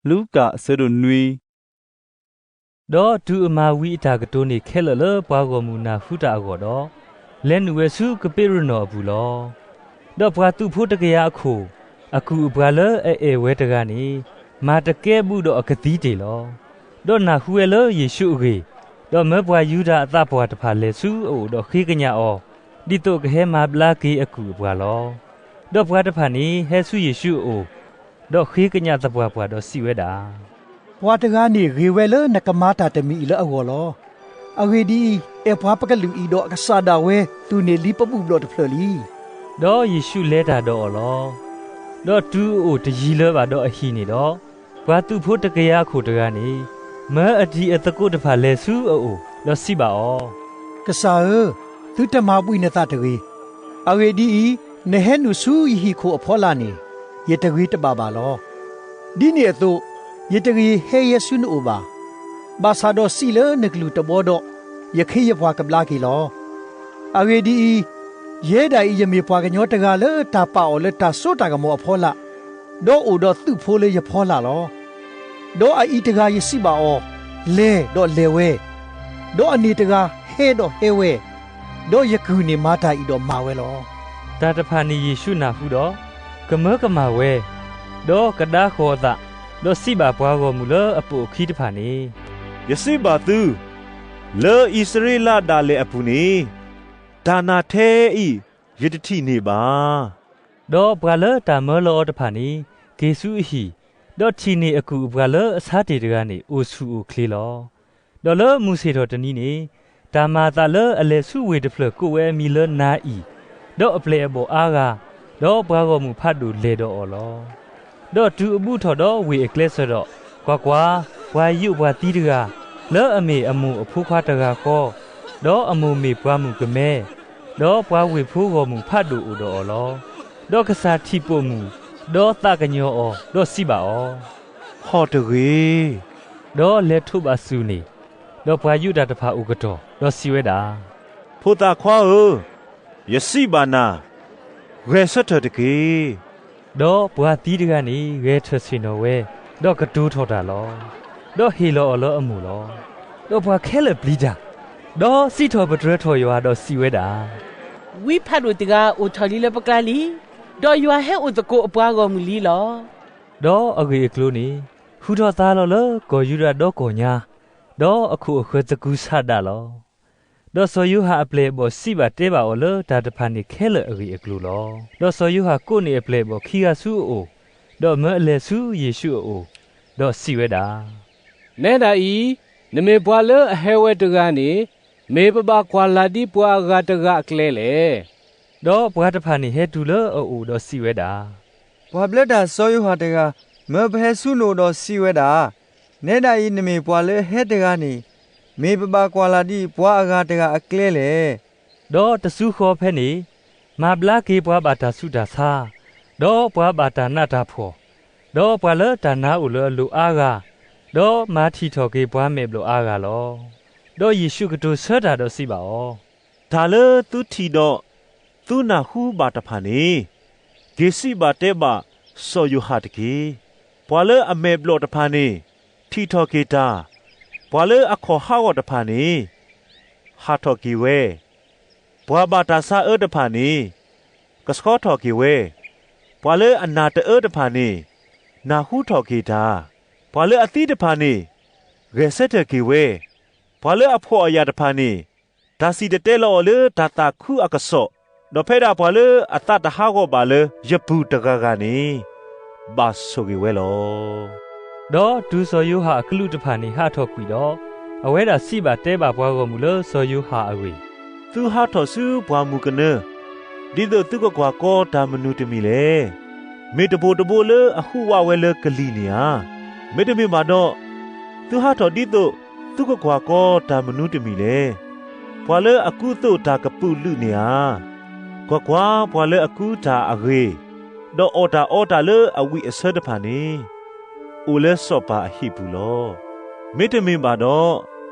လူၤကၣ် အဆၢဒိၣ်နွံ. ဒီးတုၤအမၤဝံၤအတၢ်ကတိၤန့ၣ်ခဲလၢာ်လၢပှၤဂီၢ်မုၢ်နၢ်ဟူတၢ်အဂီၢ်ဒီး, လဲၤနုာ်ဝဲဆူကပ့းရနီၣ်အပူၤလီၤ. ဒီးပှၤသုးဖိတကယၤအခိၣ်, အကုၢ်အပှၤလၢအအဲၣ်ဝဲတဂၤန့ၣ်, မၤတကဲဘူးဒီးအကသံတ့ၢ်လီၤ. ဒီးနၢ်ဟူဝဲလၢယ့ၣ်ၡူးအဂ့ၢ်, ဒီးမၢပှၤယူဒၤအသးပှၢ်တဖၣ်လဲၤဆူအအိၣ်ဒီးဃ့ကညးအီၤ, ဒ်သိးကဟဲမၤဘျါက့ၤအကုၢ်အပှၤလီၤ. ဒီးပှၤတဖၣ်န့ၣ်ဟဲဆူယ့ၣ်ၡူးအအိၣ်, ဒီးဃ့ကညးသပှၢ်ပှၢ်ဒီးစံးဝဲဒၣ်, ပှၤတဂၤန့ၣ်ဂ့ၤဝဲလၢနကမၤတၢ်တမံၤအံၤလၢအဂီၢ်လီၤ. အဂ့ၢ်ဒ်အံၤ, အဲၣ်ပှၤပကလုာ်အံၤဒီးအကစၢ်ဒၣ်ဝဲ သုးန့ၢ်လံပဘူၣ်ဘျီၣ်တဖျၢၣ်လံ. ဒီးယ့ၣ်ၡူးလဲၤတၢ်ဒီးအီၤလီၤ. ဒီးတုၤအအိၣ်တယံၤလၢၤဘၣ်ဒီးအဟံၣ်န့ၣ်ဒီး, ပှၤသုးဖိတကယၤအခိၣ်တဂၤန့ၣ်, မၢအတံၤအသကိးတဖၣ်လဲၤဆူအအိၣ်, ဒီးစံးဘၣ်အီၤ, ကစၢ်ဧၢ, သုတမၤဘှံးနသးတဂ့ၤ. အဂ့ၢ်ဒ်အံၤ, နဟဲနုာ်ဆူယဟံၣ်ခိၣ်အဖီလာ်န့ၣ်, ယတဂ့ၤတဘၣ်ဘၣ်လီၤ. ဒ်န့ၣ်အသိး, ယတဂ့ၤဟဲယဲဆူနအိၣ်ဘၣ်. ဘၣ်ဆၣ်ဒီးစံးလၢနကလုၢ်တဘီဒီး, ယခ့ယပှၤကဘျါက့ၤလီၤ. အဂ့ၢ်ဒ်အံၤ, ယဲဒၣ်အံၤယမ့ၢ်ပှၤကညီတဂၤလၢတၢ်ပာ်အီၤလၢတၢ်စိတၢ်ကမီၤအဖီလာ်, ဒီးအိၣ်ဒီးသုးဖိလၢယဖီလာ်လီၤ. ဒီးအအံၤတဂၤယစံးဘၣ်အီၤ, လဲၤဒီးလဲၤဝဲ, ဒီးအန့ၣ်တဂၤဟဲဒီးဟဲဝဲ, ဒီးယကုၢ်န့ၣ်မၤတၢ်အံၤဒီးမၤဝဲလီၤ. တၢ်တဖၣ်န့ၣ်ယ့ၣ်ၡူးနၢ်ဟူဒီး, ကမၢကမၣ်ဝဲ, ဒီးကဒါဃီၤအသး, ဒီးစံးဘၣ်ပှၤဂီၢ်မုၢ်လၢအပိာ်အခံတဖၣ်န့ၣ်, ယစံးဘၣ်သု, လၢအံၣ်စရ့လးဒၣ်လဲာ်အပူၤန့ၣ်, တၢ်နာ်ထဲအံၤယတထံၣ်န့ၢ်ဘၣ်. ဒီးပှၤလၢတၢ်မၢလီၤအီၤတဖၣ်န့ၣ်, က့ၤဆူအဟံၣ်, ဒီးထံၣ်န့ၢ်အကုၢ်အပှၤလၢအဆါတ့ၢ်တဂၤန့ၣ် အိၣ်ဆူၣ်အိၣ်ချ့လီၤ. ဒီးလၢမုၢ်ဆ့ၣ်ထီၣ်တနံၤန့ၣ်, တၢ်မၤအသးလၢအလဲၤဆူဝ့ၢ်တဖျၢၣ်ကိးဝဲအမံၤလၢနၤအံၣ်, ဒီးအပျဲၢ်အဘီၣ်အါဂၤ, ဒီးပှၤဂီၢ်မုၢ်ဖးဒိၣ်လဲၤဒီးအီၤလီၤ. ဒီးတုၤအဘူးထီၣ်ဒီးဝ့ၢ်အကျဲစၢၤဒီး, ကွၢ်ကွၢ်, ပှၤယိးပှၤသံတဂၤ, လၢအမ့ၢ်အမိၢ်အဖိခွါတဂၤဃီ, ဒီးအမိၢ်မ့ၢ်ပှၤမုၣ်ကမဲ, ဒီးပှၤဝ့ၢ်ဖိဂီၢ်မုၢ်ဖးဒိၣ်အိၣ်ဒီးအီၤလီၤ. ဒီးကစၢ်ထံၣ်ပိာ်မုၣ်, ဒီးသးကညီၤအီၤ, ဒီးစံးဘၣ်အီၤ, ဟီၣ်တဂ့ၤ. ဒီးလဲၤထိးဘၣ်စူၢ်န့ၣ်, ဒီးပှၤယူဒၤတဖၣ်အိၣ်ကတီၢ်, ဒီးစံးဝဲဒၣ်, ဖိသၣ်ခွါဧၢ, ယစံးဘၣ်နၤ, ဂဲၤဆၢထၢၣ်တက့ၢ်. ဒီးပှၤသံတဂၤန့ၣ်ဂဲၤထၢၣ်ဆ့ၣ်နီၤဝဲ, ဒီးကတိၤထီၣ်တၢ်လီၤ. ဒီးဟ့ၣ်လီၤအီၤလၢအမိၢ်လီၤ. ဒီးပှၤခဲလၢာ်ပျံၤတၢ်, ဒီးစံးထီၣ်ပတြၢၤထီၣ်ယွၤဒီးစံးဝဲဒၣ်, ဝံဖးဒိၣ်တဂၤအိၣ်ထီၣ်လံလၢပကျါလံ, ဒီးယွၤဟဲအိၣ်သကိးအပှၤဂီၢ်မုၢ်လံလီၤ. ဒီးအဂ့ၢ်အကျိၤန့ၣ်, ဟူထီၣ်သါလီၤလၢကီၢ်ယူဒၤဒီကီၢ်ညါ, ဒီးအခိၣ်အဃၢၤသကုၤဆးဒးလီၤ. ဒီးစီၤယိၤဟၣ်အပျဲၢ်အဘီၣ်စံးဘၣ်တဲဘၣ်အီၤလၢတၢ်တဖၣ်န့ၣ်ခဲလၢာ်အဂ့ၢ်အကျိၤလီၤ. ဒီးစီၤယိၤဟၣ်ကိးန့ၢ်အပျဲၢ်အဘီၣ်ခံဂၤဆူအအိၣ်, ဒီးမၢအလဲၤဆူယ့ၣ်ၡူးအအိၣ်, ဒီးစံးဝဲဒၣ်, နဲဒၣ်အံၤ, နမ့ၢ်ပှၤလၢအဟဲဝဲတဂၤန့ၣ်, မ့ၢ်ပဘၣ်ကွၢ်လၢ်ဒ်ပှၤအဂၤတဂၤအကျဲလဲၣ်. ဒီးပှၤတဖၣ်န့ၣ်ဟဲတုၤလၢအအိၣ်ဒီးစံးဝဲဒၣ်, ပှၤဘျၢတၢ်စီၤယိၤဟၣ်တဂၤ, မၢပဟဲဆူနအိၣ်ဒီးစံးဝဲဒၣ်, နဲဒၣ်အံၤနမ့ၢ်ပှၤလၢအဟဲတဂၤန့ၣ်, မ့ၢ်ပဘၣ်ကွၢ်လၢ်ဒ်ပှၤအဂၤတဂၤအကျဲလဲၣ်. ဒီးတစုဃီဖဲန့ၣ်, မၤဘျါက့ၤပှၤဘၣ်တၢ်ဆူးတၢ်ဆါ, ဒီးပှၤဘၣ်တၢ်နးတၢ်ဖှီၣ်, ဒီးပှၤလၢတၢ်နါအိၣ်လၢအလိၤအါဂၤ, ဒီးမၤထံၣ်ထီၣ်က့ၤပှၤမဲာ်ဘျီၣ်အါဂၤလီၤ. ဒီးယ့ၣ်ၡူးကတိၤဆၢတၢ်ဒီးစံးဘၣ်အီၤ, တၢ်လၢသုထံၣ်ဒီး သုနၢ်ဟူဘၣ်တဖၣ်န့ၣ်, က့ၤစံးဘၣ်တဲဘၣ်စီၤယိၤဟၣ်တက့ၢ်. ပှၤလၢအမဲာ်ဘျီၣ်တဖၣ်န့ၣ်, ထံၣ်ထီၣ်က့ၤတၢ်, ပှၤလၢအခီၣ်ဟးဂီၤတဖၣ်န့ၣ်, ဟးထီၣ်က့ၤဝဲ, ပှၤဘၣ်တၢ်ဆါအၢတဖၣ်န့ၣ်, ကဆှီထီၣ်က့ၤဝဲ, ပှၤလၢအနၢ်တအၢတဖၣ်န့ၣ်, နၢ်ဟူထီၣ်က့ၤတၢ်, ပှၤလၢအသံတဖၣ်န့ၣ်, ဂဲၤဆၢထၢၣ်က့ၤဝဲ, ပှၤလၢအဖှီၣ်အယာ်တဖၣ်န့ၣ်, တၢ်စံၣ်တဲၤတဲလီၤအီၤလၢတၢ်သးခုအကစီၣ်, ဒီးဖဲဒၣ်ပှၤလၢအသးတဟးဂီၤဘၣ်လၢယပူၤတဂၤဂၤန့ၣ်, ဘၣ်ဆိၣ်ဂ့ၤဝဲလီၤ. ဒီးတုၤစီၤယိၤဟၣ်အကလူးတဖၣ်န့ၣ်ဟးထီၣ်ကွံာ်ဒီး, အဝဲဒၣ်စံးဘၣ်တဲဘၣ်ပှၤဂီၢ်မုၢ်လၢစီၤယိၤဟၣ်အဂ့ၢ်, သုဟးထီၣ်ဆူပှၢ်မုၢ်ကနၢ, ဒ်သိးသုကကွၢ်ကီတၢ်မနုၤတမံၤလဲၣ်. မ့ၢ်တဘိၣ်တဘိလၢအဟူးဝးဝဲလၢကလံၤန့ၣ်ဧါ. မ့တမ့ၢ်ဘၣ်ဒီး, သုဟးထီၣ်ဒ်သိးသုကကွၢ်ကီတၢ်မနုၤတမံၤလဲၣ်. ပှၤလၢအကူသိးတၢ်ကပုာ်လုးန့ၣ်ဧါ. ကွၢ်ကွၢ်, ပှၤလၢအကူတၢ်အဂ့ၤ, ဒီးအီၣ်တၢ်အီတၢ်လၢအဝံၣ်အဆၢတဖၣ်န့ၣ်, အိၣ်လၢစီၤပၤအဟံၣ်ပူၤလီၤ. မ့တမ့ၢ်ဘၣ်ဒီး,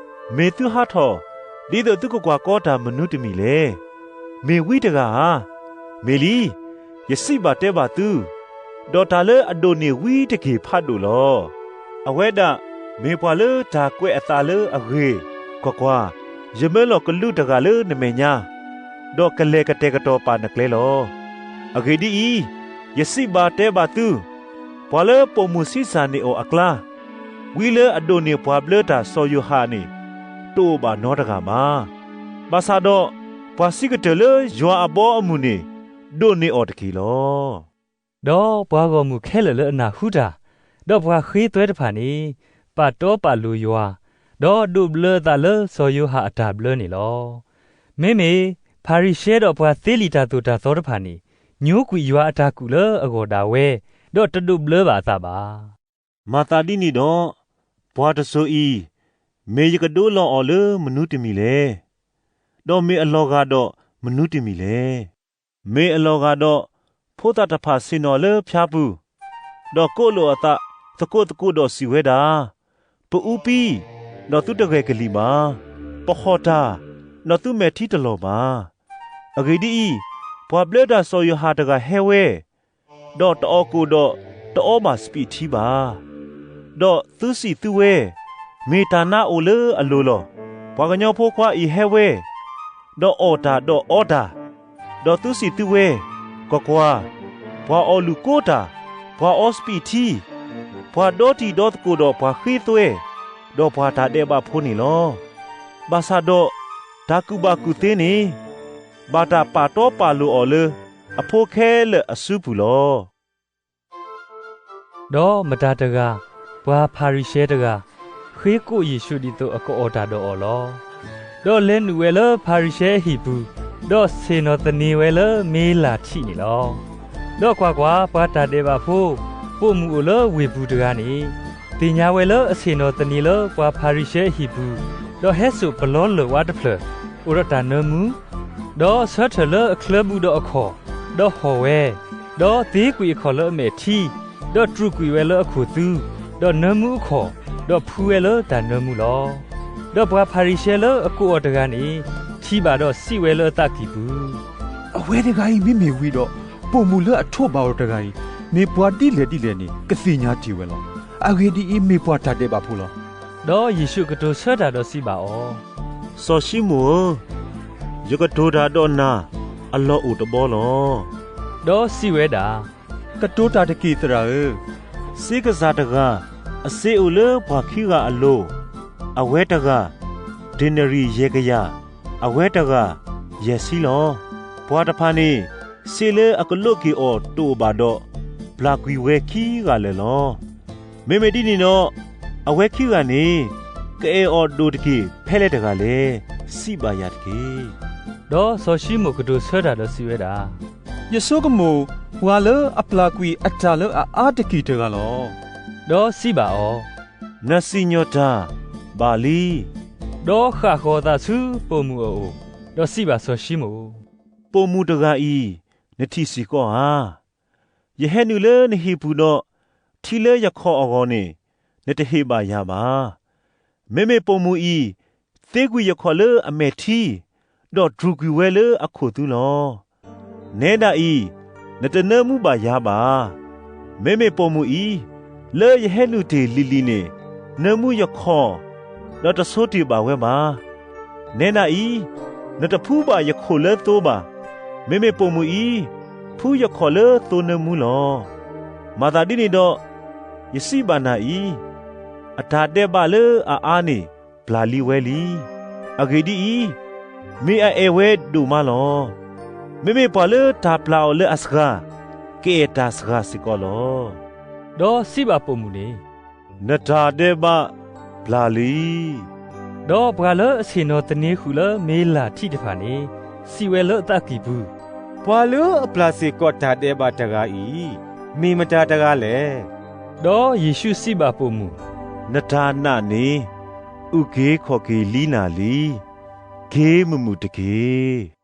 မ့ၢ်သုဟးထီၣ်, ဒ်သိးသုကကွၢ်ကီတၢ်မနုၤတမံၤလဲၣ်. မ့ၢ်ဝံတဂၤဧါ. မ့ၢ်လံ, ယစံးဘၣ်တဲဘၣ်သု, ဒီးတၢ်လၢအဒိၣ်န့ၢ်ဝံတက့ၢ်ဖးဒိၣ်လီၤ. အဝဲဒၣ်မ့ၢ်ပှၤလၢတၢ်ကွဲးအသးလၢအဂ့ၤ, ကွၢ်ကွၢ်, ယမၢလီၤကလူးတဂၤလၢနမဲာ်ညါ, ဒီးကလဲၤကတဲာ်ကတီၤပာ်နကျဲလီၤ. အဂ့ၢ်ဒ်အံၤ, ယစံးဘၣ်တဲဘၣ်သု, ပှၤလၢပိာ်မုၣ်ဆံးစၢ်န့ၢ်အီၤအကျါ, ဝံလၢအဒိးန့ၢ်ပှၤဘျၢတၢ်စီၤယိၤဟၣ်န့ၣ်, တအိၣ်ဘၣ်နီတဂၤဘၣ်. ဘၣ်ဆၣ်ဒီးပှၤစံးကတၢၢ်လၢယွၤအဘီအမုၢ်န့ၣ်, ဒိးန့ၢ်အီၤတက့ၢ်လီၤ. ဒီးပှၤဂီၢ်မုၢ်ခဲလၢာ်လၢအနၢ်ဟူတၢ်, ဒီးပှၤဃ့သွဲတဖၣ်န့ၣ်, ပာ်တီပာ်လိၤယွၤ, ဒီးဒိးဘျၢအသးလၢစီၤယိၤဟၣ်အတၢ်ဘျၢန့ၣ်လီၤ. မ့မ့ၢ်ဖၤရံၤၡဲဒီးပှၤသ့လံာ်တၢ်သိၣ်တၢ်သီတဖၣ်န့ၣ်, ညိကွံာ်ယွၤအတၢ်ကူၣ်လၢအဂီၢ်ဒၣ်ဝဲ, ဒီးတဒိးဘျၢဘၣ်အသးဘၣ်. မၤသးဒ်န့ၣ်ဒီး, ပှၤတစိၤအံၤ, မ့ၢ်ယကဒိလီၤအီၤလၢမနုၤတမံၤလဲၣ်. ဒီးမ့ၢ်အလီၤဂာ်ဒီးမနုၤတမံၤလဲၣ်. မ့ၢ်အလီၤဂာ်ဒီး, ဖိသၣ်တဖၣ်ဆ့ၣ်နီၤလၢဖၠါပူၤ, ဒီးကိးလိာ်အသးသကိးသကိးဒီးစံးဝဲဒၣ်, ပအူပံ, ဒီးသုတဂဲၤကလံၣ်ဘၣ်. ပဟီၣ်တၢ်, ဒီးသုမဲာ်ထံတလီၤဘၣ်. အဂ့ၢ်ဒ်အံၤ, ပှၤဘျၢတၢ်စီၤယိၤဟၣ်တဂၤဟဲဝဲ, ဒီးတအီၣ်ကိၣ်ဒီးတအီဘၣ်စပံးထံဘၣ်. ဒီးသုစံးသုဝဲ, မ့ၢ်တၢ်နါအိၣ်လၢအလိၤလီၤ. ပှၤကညီဖိခွါအံၤဟဲဝဲ, ဒီးအီၣ်တၢ်ဒီးအီတၢ်, ဒီးသုစံးသုဝဲ, ကွၢ်ကွၢ်, ပှၤအီၣ်လုၣ်ကိတၢ်, ပှၤအီစပံးထံ, ပှၤဒီတံၤဒီသကိးဒီးပှၤဃ့သွဲ, ဒီးပှၤတၢ်ဒဲးဘးဖိန့ၣ်လီၤ. ဘၣ်ဆၣ်ဒီး, တၢ်ကူၣ်ဘၣ်ကူၣ်သ့န့ၣ်, ဘၣ်တၢ်ပာ်တီပာ်လိၤအီၤလၢအဖိခဲလၢာ်အစုပူၤလီၤ. ဒီးမတၤတဂၤ, ပှၤဖၤရံၤၡဲတဂၤ, ဃ့ကိးယ့ၣ်ၡူးဒ်သိးအကအီၣ်တၢ်ဒီးအီၤလီၤ. ဒီးလဲၤနုာ်ဝဲလၢဖၤရံၤၡဲအဟံၣ်ပူၤ, ဒီးဆ့ၣ်နီၤသန့ၤဝဲလၢမ့လၢ်ထံးန့ၣ်လီၤ. ဒီးကွၢ်ကွၢ်, ပှၤတၢ်ဒဲးဘးဖိ, ပိာ်မုၣ်အိၣ်လၢဝ့ၢ်ပူၤတဂၤန့ၣ်, သ့ၣ်ညါဝဲလၢအဆ့ၣ်နီၤသန့ၤလၢပှၤဖၤရံၤၡဲအဟံၣ်ပူၤ, ဒီးဟဲစိာ်ပလီလၢၢ်ဝါတဖျၢၣ်, အိၣ်ဒီးတၢ်နၢမူ ဒီးဆၢထၢၣ်လၢအချၢဘူးဒီးအခီၣ်, ဒီးဟီၣ်ဝဲ, ဒီးသ့ကွံာ်အခီၣ်လၢအမဲာ်ထံ, ဒီးတြူာ်ကွံာ်ဝဲလၢအခိၣ်သူ, ဒီးနၢမူအခီၣ်, ဒီးဖှူဝဲလၢတၢ်နၢမူလီၤ. ဒီးပှၤဖၤရံၤၡဲလၢအကိးအီၤတဂၤန့ၣ်, ထံၣ်ဘၣ်ဒီးစံးဝဲလၢအသးကံၢ်ပူၤ, အဝဲတဂၤအံၤမ့မ့ၢ်ဝံၤဒီး, ပိာ်မုၣ်လၢအထိးဘၣ်အီၤတဂၤအံၤ, မ့ၢ်ပှၤဒ်လဲၣ်ဒ်လဲၣ်န့ၣ် ကသ့ၣ်ညါတ့ၢ်ဝဲလီၤ. အဂ့ၢ်ဒ်အံၤ, မ့ၢ်ပှၤတၢ်ဒဲးဘးဖိလီၤ. ဒီးယ့ၣ်ၡူးကတိၤဆၢတၢ်ဒီးစံးဘၣ်အီၤ, စီၤၡံမိၣ်ဧၢ, ယကတိၤတၢ်ဒီးနၤအလီၢ်အိၣ်တဘီလီၤ. ဒီးစံးဝဲဒၣ်, ကတိၤတၢ်တက့ၢ်သရၣ်ဧၢ. စ့ကစၢ်တဂၤ, အစ့အိၣ်လၢပှၤခံဂၤအလိၤ, အဝဲတဂၤ, ဒ့နရံၣ်ယဲၢ်ကယၤ, အဝဲတဂၤ, ယဲၢ်ဆံလီၤ. ပှၤတဖၣ်န့ၣ်, စ့လၢအကလိးက့ၤအီၤတအိၣ်ဘၣ်ဒီး, ပျၢ်ကွံာ်ဝဲခံဂၤလၢာ်လီၤ. မ့မ့ၢ်ဒ်န့ၣ်ဒီး, အဝဲခံဂၤန့ၣ်, ကအဲၣ်အီၤဒိၣ်တက့ၢ်ဖဲလဲၣ်တဂၤလဲၣ်, စံးဘၣ်ယၤတက့ၢ်. ဒီးစီၤၡံမိၣ်ကတိၤဆၢတၢ်ဒီးစံးဝဲဒၣ်, ယဆိကမိၣ်, ပှၤလၢအပျၢ်ကွံာ်အတၢ်လၢအအါတက့ၢ်တဂၤလီၤ. ဒီးစံးဘၣ်အီၤ, နစံၣ်ညီၣ်တၢ်, ဘၣ်လံ. ဒီးဃၣ်ဃီၤအသးဆူပိာ်မုၣ်အအိၣ်, ဒီးစံးဘၣ်စီၤၡံမိၣ်, ပိာ်မုၣ်တဂၤအံၤ, နထံၣ်စ့ၢ်ကီးဧါ. ယဟဲနုာ်လၢနဟံၣ်ပူၤဒီး, ထံလၢယခီၣ်အဂီၢ်န့ၣ်, နတဟ့ၣ်ဘၣ်ယၤဘၣ်. မ့မ့ၢ်ပိာ်မုၣ်အံၤ, သ့ကွံာ်ယခီၣ်လၢအမဲာ်ထံ, ဒီးတြူာ်ကွံာ်ဝဲလၢအခိၣ်သူလီၤ. နဲဒၣ်အံၤ, နတနၢမူဘၣ်ယၤဘၣ်. မ့မ့ၢ်ပိာ်မုၣ်အံၤ, လၢယဟဲနုာ်တ့ၢ်လံၤလံၤန့ၣ်, နၢမူယခီၣ်, ဒီးတဆိတ့ၢ်ဘၣ်ဝဲဘၣ်. နဲဒၣ်အံၤ, နတဖှူဘၣ်ယခိၣ်လၢသိဘၣ်. မ့မ့ၢ်ပိာ်မုၣ်အံၤ, ဖှူယခီၣ်လၢသိနၢမူလီၤ. မၤသးဒ်န့ၣ်ဒီး, ယစံးဘၣ်နၤအံၤ, အတၢ်ဒဲးဘးလၢအအါန့ၣ်ပျၢ်လံဝဲလံ. အဂ့ၢ်ဒ်အံၤ, မ့ၢ်အအဲၣ်ဝဲဒိၣ်မးလီၤ. မ့မ့ၢ်ပှၤလၢတၢ်ပျၢ်အီၤလၢအစှၤ, ကအဲၣ်တၢ်စှၤစ့ၢ်ကီးလီၤ. ဒီးစံးဘၣ်ပိာ်မုၣ်န့ၣ်, နတၢ်ဒဲးဘးပျၢ်လံ. ဒီးပှၤလၢအဆ့ၣ်နီၤသန့ၤဃုာ်လၢမ့လၢ်ထံးတဖၣ်န့ၣ်, စံးဝဲလၢအသးကံၢ်ပူၤ, ပှၤလၢအပျၢ်စ့ၢ်ကီးတၢ်ဒဲးဘးတဂၤအံၤ, မ့ၢ်မတၤတဂၤလဲၣ်. ဒီးယ့ၣ်ၡူးစံးဘၣ်ပိာ်မုၣ်, နတၢ်နာ်န့ၣ်, အုၣ်က့ၤခီၣ်က့ၤလံနၤလံ. က့ၤမုာ်မုာ်တက့ၢ်.